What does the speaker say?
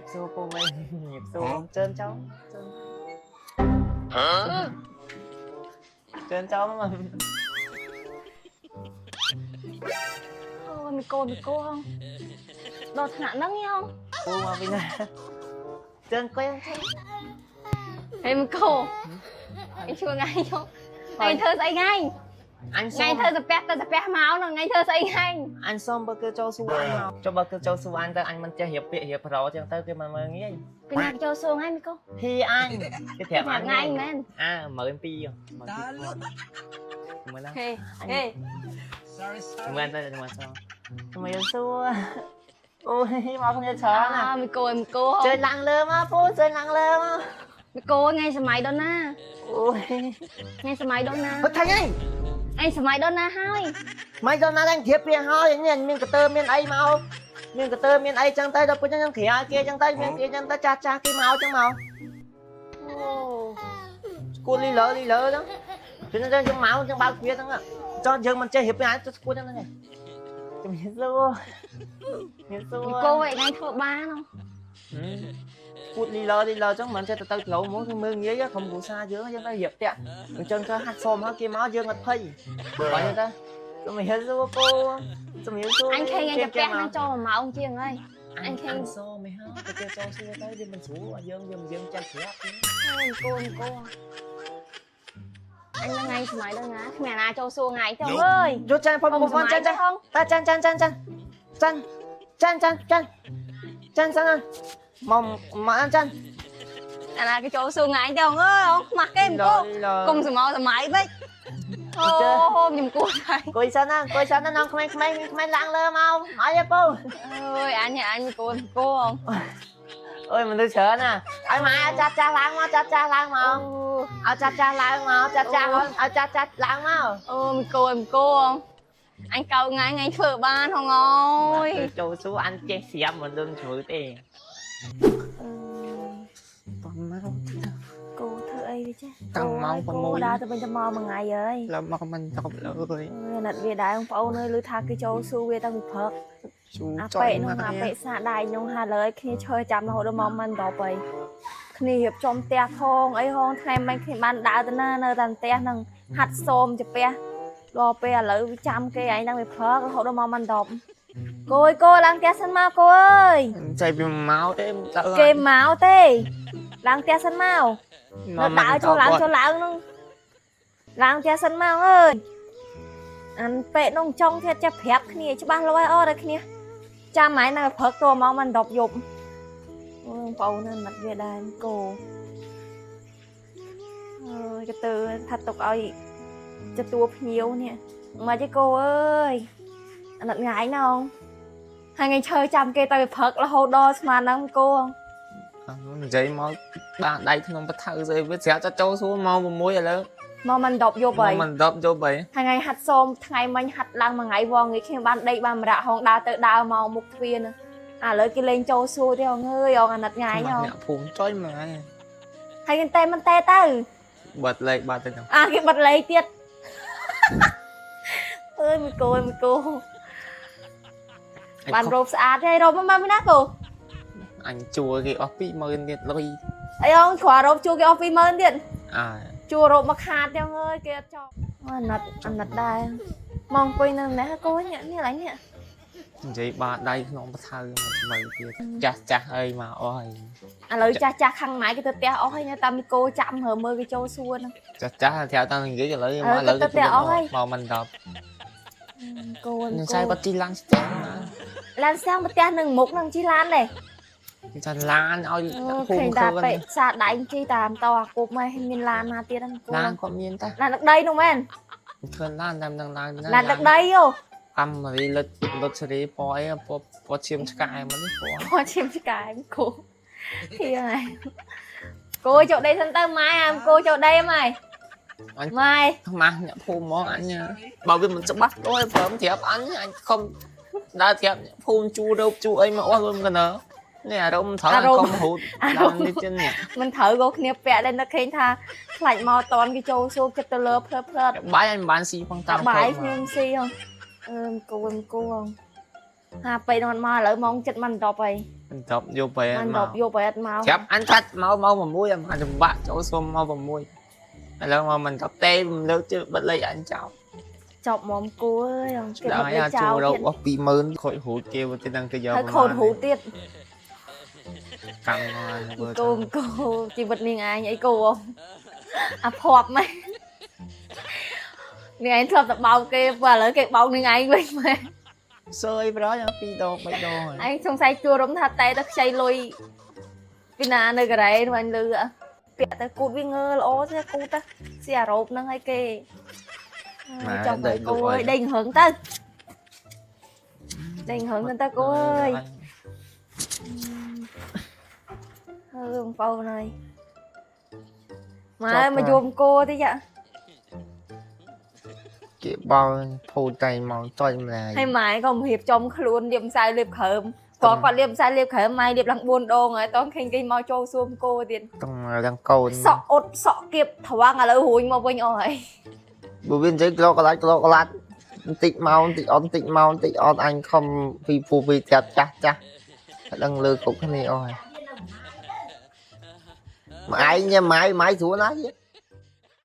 បសួរពូវិញជំរាបសួរជើងចោជើងជើងចោមក អូមីកូមីកូហងដល់ថ្នាក់ហ្នឹងហង ពូមកវិញណាជើងអង្គុយជើង ហេមីកូអញជួថ្ងៃយកថ្ងៃធ្វើស្អីថ្ងៃ អញសុំ ថ្ងៃធ្វើសាពះទៅសាពះមកហ្នឹងថ្ងៃធ្វើស្អីថ្ងៃ អញសុំបើគឺចូលសួរអញមកចុះបើគឺចូលសួរអញទៅអញមិនចេះរៀបពាក្យរៀបប្រោចឹងទៅគេមិនមើលងាយ ពីណាចូលសួរថ្ងៃមីកូ ហ៊ីអញគេប្រាប់អញ ថ្ងៃមែន អើ12000 12000មើលណា ហេហេ មើលទៅមើលសមើលសួរអូយមកគ្នាច្រើនណា អាមីកូមីកូ ជើញឡើងលើមកពូជើញឡើងលើមក មីកូថ្ងៃសម័យដល់ណា អូយ ថ្ងៃសម័យដល់ណា ហត់ថាញ់ អញសម័យដល់ណាហើយ មិនដល់ណាដល់ធៀបពីហើយនេះមានកតើមានអីមកមានកតើមានអីចឹងទៅដល់ពេលចឹងក្រៅគេចឹងទៅមានគេចឹងទៅចាស់ចាស់គេមកចឹងមក អូ ស្គួតលីលើលីលើចឹងចឹងចឹងចឹងមកចឹងបើកទ្វារចឹងចង់យើងមិនចេះរៀបពីអាចស្គួតចឹងហ្នឹងជំរាបសួរជំរាបសួរ មីកូថ្ងៃធ្វើបានហង ស្គួតលីលើលីលើចឹងមិនចេះទៅទៅផ្លូវមកគឺមើលងាយក្រុមគ្រួសារយើងយើងទៅរៀបតាក់អញ្ចឹងទៅហាត់សុំហើយគេមកយើងអត់ភ័យបើចឹងទៅជំរាបសួរពូជំរាបសួរ អញឃើញថ្ងៃសាពះហ្នឹងចូល1ម៉ោងជាងហើយ អញខឹងសមិនហើយទៅគេចូលសួរទៅវាមិនស្រួលយើងវាយើងចេះប្រាប់ អូមីកូមីកូអញថ្ងៃសម័យដល់ណាគ្មានណាចូលសួរថ្ងៃទេអើយ យកចានផងបងចានចានតាចានចានចានចានចានចានចានចានចានចានមកមកចាន អាណាគេចូលសួរថ្ងៃទេអើយអងខ្មាស់គេមកគុំសមោសម័យពេកអូខ្ញុំគួរហើយ អង្គុយសិនណាអង្គុយសិនណានងក្មេងក្មេងក្មេងឡើងលើមកអីពូ អើយអញអញគួរគួរអង អើយមនុស្សច្រើនណាឲ្យម៉ែចាស់ចាស់ឡើងមកចាស់ចាស់ឡើងមកឲ្យចាស់ចាស់ឡើងមកចាស់ចាស់ឲ្យចាស់ចាស់ឡើងមក អូមីគោមីគោអងអញកោថ្ងៃថ្ងៃធ្វើបានហងអើយ ចូលសួរអញចេះស្រាប់មិនដឹងជ្រឿទេ តមក គោធ្វើអីវាចេះ តាំងម៉ោង6 ដើរទៅវិញទៅមកមួយថ្ងៃហើយ ឡើងមកមិនចប់លើយ អាណិតវាដែរបងប្អូនអើយឮថាគេចូលសួរវាតាំងពីព្រឹក ជូ អា ចុយ ប៉េនោះ មក អាប៉េសាដៃនោះហាលើយគ្នាឈើចាំរហូតដល់ម៉ោងមិន10ហើយគ្នារៀបចំផ្ទះផងអីហងថ្ងៃមិញគ្នាបានដើរទៅណានៅតែផ្ទះហ្នឹងហាត់សូមចាពះដល់ពេលឥឡូវវាចាំគេឯងហ្នឹងវាព្រឹករហូតដល់ម៉ោងមិន10គោយគោឡើងផ្ទះសិនមកគោអើយ ចៃពីមកទេទៅ គេមកទេឡើងផ្ទះសិនមកនៅដើរចូលឡើងចូលឡើងហ្នឹងឡើងផ្ទះសិនមកអើយអានពេកនោះចង់ទៀតចេះប្រាប់គ្នាច្បាស់លាស់អត់ឲ្យគ្នាចាំឯងនៅព្រឹកតម៉ោងមិន10យប់អូយបងប្អូនណាមិនវាដែរគោអើយកទៅថាទុកឲ្យទទួលភ្ញៀវនេះមកទេគោអើយអាណិតថ្ងៃណងហើយថ្ងៃឈើចាំគេទៅព្រឹករហូតដល់ស្មានហ្នឹងគោ និយាយមកបានដៃក្នុងបថៅស្អីវាស្រាប់តែចូលសួរម៉ោង6ឥឡូវ មកមិន10យប់ហើយ មិន10យប់ហើយ ថ្ងៃហាត់សូមថ្ងៃមិញហាត់ឡើងមួយថ្ងៃវងងាយខ្ញុំបានដេកបានម្រាក់ហងដើរទៅដើរមកមុខទ្វារហ្នឹងឥឡូវគេលេងចូលសួរទេអងអើយអងអាណិតថ្ងៃហង អ្នកភូមិចុយមក ហើយគេតែមិនតែទៅ បាត់លេខបាត់ទៅហ្នឹង អាគេបាត់លេខទៀតអើយមីគោមីគោបានរោបស្អាតហើយរោបមកពីណាគោ អញជួគេអស់20000ទៀតលុយ អីអងគ្រាន់រោបជួគេអស់20000ទៀត អើ ជួរោបមកខាតទាំងអើយគេអត់ចប់អាណិតអាណិតដែរមកអង្គុយនៅនេះគោនេះនេះឡើយនេះ និយាយបាដៃក្នុងបថៅមកមើលទៀតចាស់ចាស់អីមកអស់ហើយ ឥឡូវចាស់ចាស់ខាងម៉ែគេទៅផ្ទះអស់ហើយតាមមីគោចាំរើមើលគេចូលសួរហ្នឹង ចាស់ចាស់ត្រាប់តាំងនិយាយឥឡូវមកឥឡូវមកមិន10 គោ នឹងចៃគាត់ជីឡានស្ទះណា ឡានស្ទះមកផ្ទះនឹងមុខនឹងជិះឡានដែរ ចាឡានឲ្យភូ ឃើ មិឃើញ ញតាពេសាដៃជិះតាមតអាគប់មកមានឡានណាទៀតហ្នឹងគោ ឡានគាត់មានតា ឡានទឹកដីនោះមែន ឃើញឡានតាមនឹងឡាន ឡានទឹកដីយោ អាមេរីលិតលុតសេរីពណ៌អីពណ៌ពណ៌ឈាមឆ្កែមកនេះពណ៌ ពណ៌ឈាមឆ្កែគោហៀហើយគោចូលដីសិនទៅម៉ែអាគោចូលដីម៉ែ អញ ម៉ែ ខ្មាស់អ្នកភូមិហ្មងអញបើវាមិនច្បាស់ដូចព្រមត្រាប់អញអញខំដើរត្រាប់អ្នកភូមិជួរោបជួអីមកអស់លុយកណើនេះអារម្មណ៍ត្រូវខំហូតឡើងនេះចឹងនេះ មិនត្រូវក៏គ្នាពាក់ដែរនឹកឃើញថាខ្លាចមកតនគេចូលសួរចិត្តទៅលើភ្លើភ្លើ បាយអញមិនបានស៊ីផងតាម បាយខ្ញុំស៊ីហងអឺគោគោហង ហាពេលនោះអត់មកឥឡូវម៉ោង7មិន10ហើយ មិន10យកไป មិន មក 10យកไปអត់មក ប្រាប់អញថាមកមក6អាចម្បាក់ចូលសុំមក6ឥឡូវមកមិន10ទេមិនលើកជឿបិទលេខអញចោល ចប់មកគួអើយគេ ដល់ បិទលេខចោ ឲ្យជួ លទៀត រោគអស់20000ខូចរូតគេទៅទីហ្នឹងគេយក ហើយខូចរូទៀត កម្មមក គោគោជីវិតនាងឯងអីគោអាភ័ព្វមែននាងឯងធ្លាប់តែបោកគេបើឥឡូវគេបោកនាងឯងវិញមែន សើយប្រយ2ដង3ដង ឯងសង្ស័យជួរំថាតែទៅខ្ចីលុយពីណានៅកូរ៉េនោះអញលឺពាក់ទៅគូតវាងើល្អទេគូតទៅស៊ីអារ៉ូបហ្នឹងឲ្យគេចង់ទៅគោអើយដេញហឹងទៅដេញហឹងទៅគោអើយអឺបងប្អូនអើយម៉ែមកយំគោតិច គេបោភូតៃមកចុចម្លាយ ហើយម៉ែក៏មិនរៀបចំខ្លួនលាបម្សៅលាបក្រើមគាត់គាត់លាបម្សៅលាបក្រើមម៉ែលាបឡើង4ដងហើយតោះឃើញគេមកចូលសួមគោទៀត តង់ទាំងកូន សក់អ៊ុតសក់គៀបត្រង់ឥឡូវរួញមកវិញអស់ហើយ បើវានិយាយក្លោកកលាច់ក្លោកកលាច់បន្តិចមកបន្តិចអត់បន្តិចមកបន្តិចអត់អញខំពីពូពីត្រាប់ចាស់ចាស់ដឹងលើគ្រប់គ្នាអស់ហើយម៉ែញ៉ាំម៉ែម៉ែស្រួលណាស់